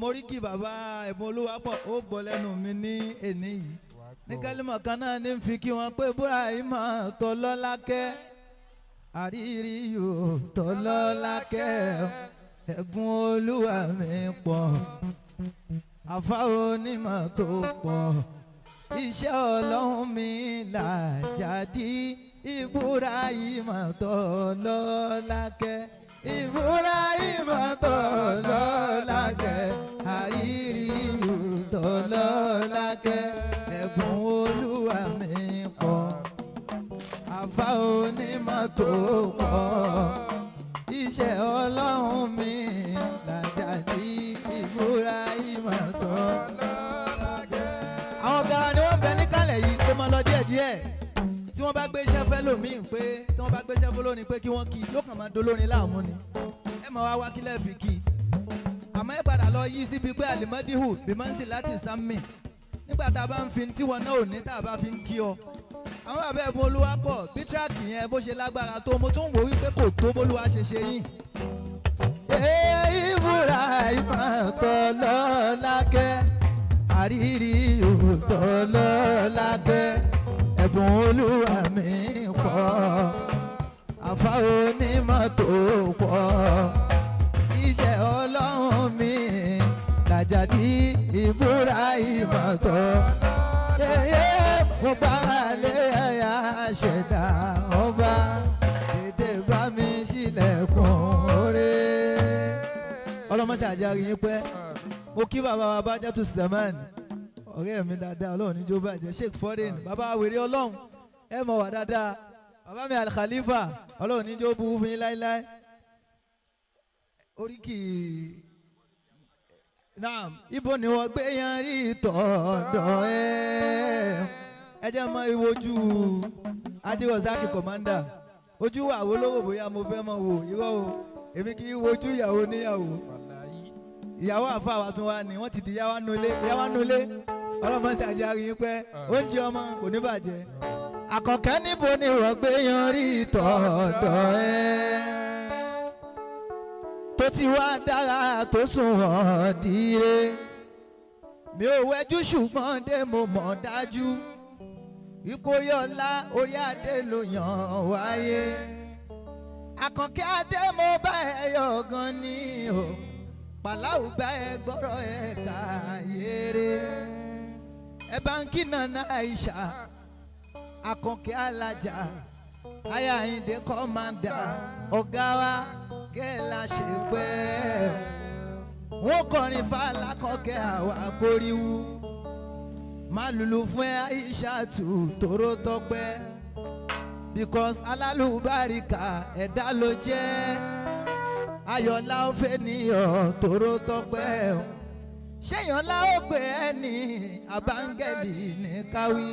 Móríkì bàbá Ẹ̀bùn Olúwapọ̀ ó gbọ́ lẹ́nu mi ní èní yìí. Ní kálímọ̀ kan náà ní fi kí wọn pé Ibrahim Tọ́lọ́lákẹ́, àrírí yóò Tọ́lọ́lákẹ́, ẹ̀bùn Olúwa mi pọ̀, àfa onímọ̀ tó pọ̀, iṣẹ́ Ọlọ́run mi làjàdí. Ibrahim Tọ́lọ́lákẹ́, Ibrahim Tọ́lọ́lákẹ́, àrírí yóò Tọ́lọ́lákẹ́, ẹ̀bùn Olúwa mi pọ̀, àfa onímọ̀ tó pọ̀, iṣẹ́ Ọlọ́run mi làjàdí. Ibrahim Tọ́lọ́lákẹ́. Àwọn gara ni wọ́n bẹ níkàlẹ̀ yìí pé máa lọ díẹ̀díẹ̀. Tí wọ́n bá gbé iṣẹ́ fẹ́ lòmíì, pé tí wọ́n bá gbé iṣẹ́ fún lónìí pé kí wọ́n kí, yóò kàn máa dolórin láàmú ni. Ẹ máa wá wá kílẹ̀ fi kí, àmọ́ ẹ padà lọ yí síbi pé alimadihu bimansi láti sami nígbà tá a bá ń fi tí wọn náà ò ní tá a bá fi ń kí ọ. Àwọn bàbá Ẹ̀bùn Olúwapọ̀, bí track yẹn bó ṣe lágbára tó, mo tún wò wípé kò tó bólúwa ṣe ṣe yín. Ibrahim Tọ́lọ́lákẹ́, àrírí Tọ́lọ́lákẹ́, ẹ̀bùn Olúwa mi pọ̀, àfa onímọ̀ tó pọ̀, iṣẹ́ Ọlọ́run mi làjàdí. Ibrahim tó mo gbára lé ẹ̀yà ṣẹ̀dá ọba, tètè bá mi sílẹ̀kùn oore. Ọlọ́mọṣẹ́ àjàrí yín pẹ́. Mo kí bàbá wa Bájátù Zaman, ọ̀rẹ́ mi dáadáa, Ọlọ́run níjó bàjẹ́. Sheikh Foreign, bàbá wèrè, Ọlọ́run ẹ mọ̀ wá dáadáa. Bàbá mi Al-Khalifa, Ọlọ́run níjó burú fún yín láéláé. Oríkì naam, ibo ni wọ́n gbé yan rí tọ̀dọ̀ ẹ? Ẹ jẹ́ mọ ìwojú Ajiwọ̀sákì commander, ojú wa wo lówó bóyá mo fẹ́ mọ wò. Irọ́ o, èmi kì í wojú ìyàwó níyàwó. Ìyàwó àfa wa tún wá ní wọ́n ti di yàwá nulẹ̀, yàwá nulẹ̀. Ọlọ́mọ ṣàjàrí yín pẹ́, oúnjẹ ọmọ kò ní bàjẹ́. Àkànkẹ́, níbo ni wọ́n gbé yan rí tọ̀dọ̀ ẹ tó ti wá dára tó sùn wọ́n dire? Mi ò wẹ́jú, ṣùgbọ́n dé mo mọ̀ dájú ìkórè ọlá orí adé ló yàn wáyé. Àkànkẹ́ adé, mo bá ẹ yọ̀ gan ni o. Pàláwù bá ẹ gbọ́rọ̀ ẹ káyéré. Ẹ bá ń kí Nana Aisha, Àkànkẹ́ alájà, aya Àyìndé commander, ọ̀gá wa kẹ́lá ṣe pẹ́. Wọ́n kọrin fàlàkọ́kẹ́ àwa kóríwú má lùlù fún ẹ. Aisha tù tóró tọpẹ́, because alálùbáríkà ẹ̀dá ló jẹ́. Ayọ̀lá ó fẹ́ níyọ̀ tóró tọpẹ́. Ṣéyàn lá ó pè é ní abáńgẹ́lì ní káwí.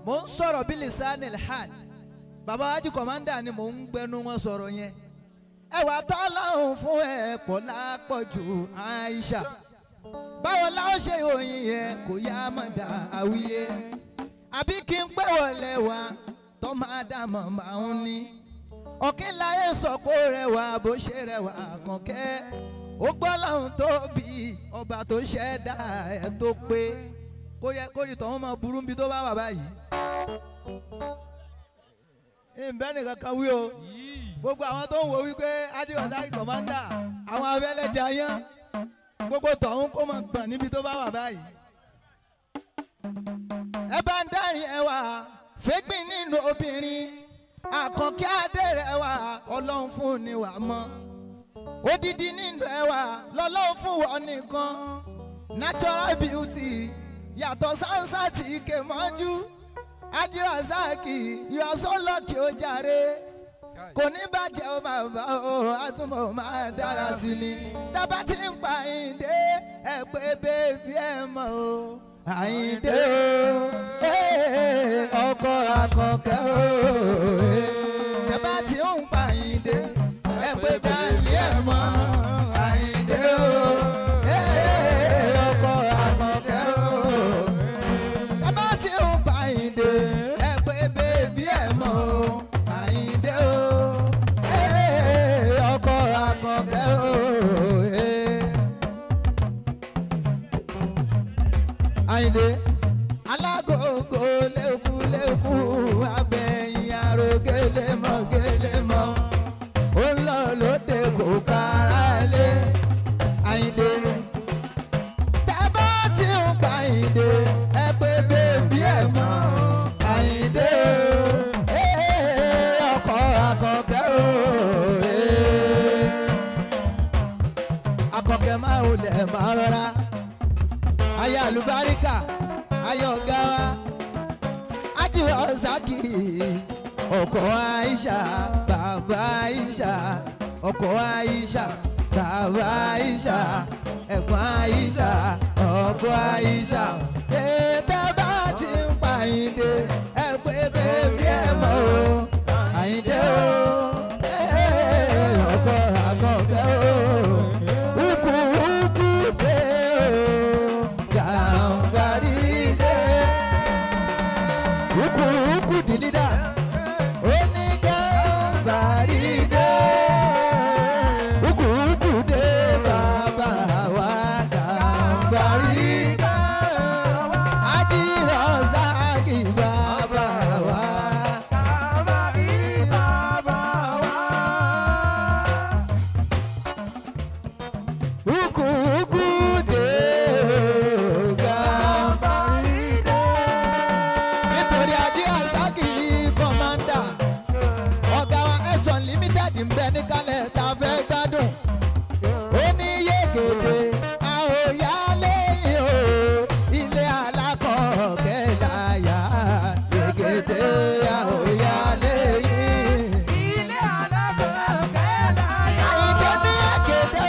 Mò ń sọ̀rọ̀ bí lisanil hal. Bàbá wájú commander ni mò ń gbẹnu wọn sọ̀rọ̀ yẹn. Ẹwà tọ́lọ́hún fún ẹ pọ̀ lápọ̀jù. Aisha, báwo la ó ṣe òyìn yẹn kò yá mọ̀dà àwíyé, àbí kí n pẹ́ wọlé wa tọ́mọ ádámọ̀ máa ń ní ọ̀kín láyé sọ pé ó rẹwà bó ṣe rẹwà. Àkànkẹ́, ó gbọ́ lọ́hùn tó bí ọba tó ṣẹ̀dá ẹ̀ tó pé kórìí tọ́hún máa burú níbi tó bá wà báyìí. Ìbẹ́ nìkan kan wí o. Gbogbo àwọn tó ń wo wípé Ajiwasaki commander, àwọn abẹ́lẹ́jà yán, gbogbo tọ̀hún kó máa gbọ̀n níbi tó bá wà báyìí. Ẹ bá ń dárin ẹwà fẹ́gbìn nínú obìnrin. Àkànkẹ́ adé rẹwà, Ọlọ́run fún ni wà mọ́. Odidi nínú ẹwà lọ́lọ́run fún wọn nìkan. Natural beauty yàtọ̀ sánsá tí ike mọ́jú. Ajiwasaki, you are so lucky ó jàre. Kò ní bàjẹ́ ó bàbá o, àtúbọ̀ máa dára sí ni. Tábà tí ń pa Àyìndé, ẹ pé baby ẹ mọ̀ o. Àyìndé o, ọkọ Àkànkẹ́ o. Tábà tí ń pa Àyìndé, ẹ pé darling ẹ mọ̀. Àyìndé o, ọkọ Àkànkẹ́ o. Tábà tí ń pa Àyìndé, ẹ pé baby ẹ mọ̀ o. Àyìndé o, ọkọ Àkànkẹ́ o. Àyìndé alágòógó lékú lékú abẹ́yìn aró gélémọ̀ gélémọ̀ ó ń lọ lóde kò kára lé. Àyìndé tẹ́ bá ti ń pa Àyìndé ẹ pé bèbí ẹ̀ mọ́ Àyìndé o ọkọ̀ Àkànkẹ́ o Àkànkẹ́ máa ò lẹ̀ máa rọra aya àlùbáríkà aya ọ̀gá wa ájì ọ̀sákì ọkọ̀ Aisha bàbá Aisha ọkọ̀ Aisha bàbá Aisha ẹ̀gbọ́n Aisha ọkọ̀ Aisha tètè bá ti ń pa Àyìndé ẹ pé bèbí ẹ mọ́ o Àyìndé o ọkọ̀ Àkànkẹ́ o ukú ukú dé o gàǹbarì dé ukú ukú di lídà ó ní gàǹbarì dé ukú ukú dé bàbá wa gàǹbarì dé ajírọ̀sáàkì bàbá wa. Ukú ukú dé o gàǹbarì dé nítorí ajé àsákì kọ́mándà ọ̀gá wa ẹ̀sán limited ń bẹ níkàlẹ̀ tá a fẹ́ gbádùn ó ní yégede a ò yá lẹ́yìn o ilé alákọ̀ọ́kẹ́ láyà yégede a ò yá lẹ́yìn. Àyìndé ní yégede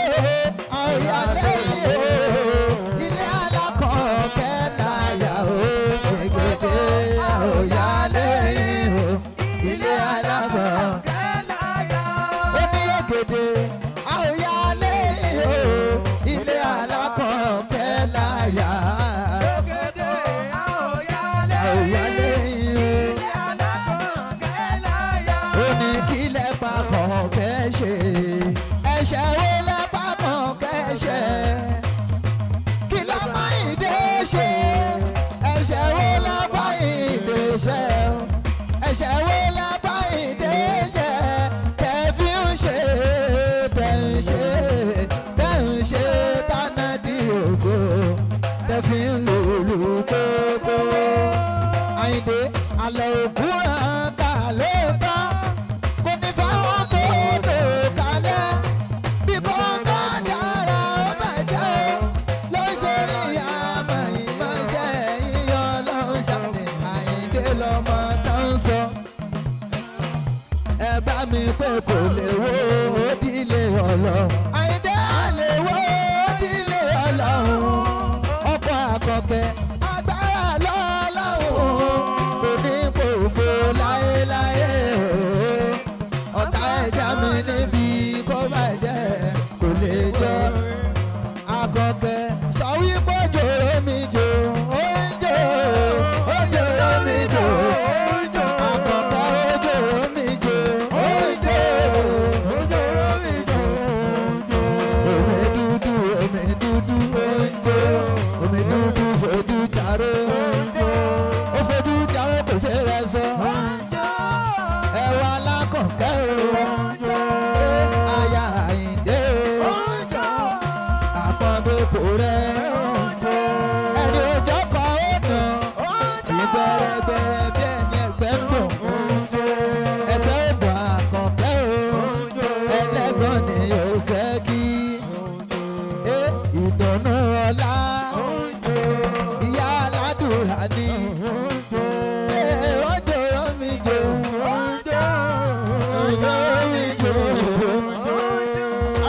a ò yá lẹ́yìn o ilé alákọ̀ọ́kẹ́ láyà o yégede a ò yá lẹ́yìn o ilé alákọ̀ọ́kẹ́ ó ní ògèdè àwòyálé o ilé alákọ̀ọ́kẹ́ láyà àwòyálé o ó ní kí lẹ́pà kọ̀ọ̀kẹ́ ṣe ẹ̀ṣẹ̀ wo lẹ́pà kọ̀ọ̀kẹ́ ṣe kí lọ́mọ ìdè ṣe ẹ̀ṣẹ̀ wo lẹ́pà ìdè ṣe ẹ̀ṣẹ̀ wo lẹ́pà ìdè ṣe tẹ̀fí ń ṣe tẹ̀ ń ṣe tẹ̀ ń ṣe tánà di ògo tẹ̀fí ń lòlù kókó. Àyìndé àlọ́ òkú ràn ká ló tán kò ní fáwọn tó lò kalẹ̀ bí kò tó dára ó bàjẹ́ o ló ṣe rí àmọ́ ìmọ̀ṣẹ́ yíyọ ló ń ṣàlẹ̀ Àyìndé lọ́mọ tó ń sọ. Ẹ bá mi pé kò lè wó òdìlé ọlọ́run. Àyìndé lè wó òdìlé ọlọ́run. Ọkọ̀ Àkànkẹ́ agbára lọ́lọ́run kò ní kòfò láéláé o. Ọ̀tá ẹja mi níbi kó bàjẹ́ kò lè jọ. Àkànkẹ́ sọ wípé jòrò mi jò ó ń jò ó jòrò mi jò ó ń jò. Àkànkẹ́ ó jòrò mi jò ó ń jò ó jòrò mi jò ó ń jò. Omi dúdú omi dúdú ó ń jò omi dúdú fojú jàró ó fojú jàró kò sí rẹ sọ ẹwà alákọ̀ọ́kẹ́ o aya Àyìndé o àpọ̀nbẹ́pọ̀ rẹ ẹni òjò kan ó nà ìgbẹ́rẹ́gbẹ́rẹ́ bí ẹni ẹgbẹ́ ń dùn ẹgbẹ́ òdùn Àkànkẹ́ o ẹlẹ́gbọ́n ni yóò fẹ́ kí ìdùnnú ọlá ìyá aládùúrà ni ó jòrò mi jò ó jòrò mi jò.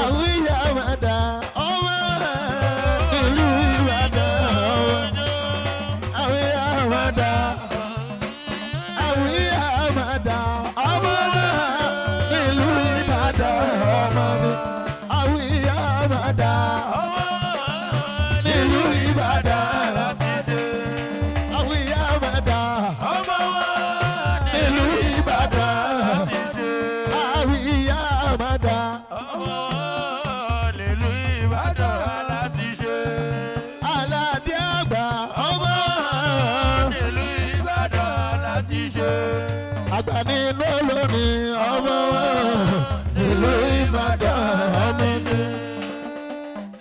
Àwíyá máa dà ọmọ ìlú Ìbàdàn ọmọ. Àwíyá máa dà àwíyá máa dà ọmọ ìlú Ìbàdàn ọmọ mi. Àwíyá máa dà ọmọ ìlú Àgbà nínú olórin ọmọ wọn.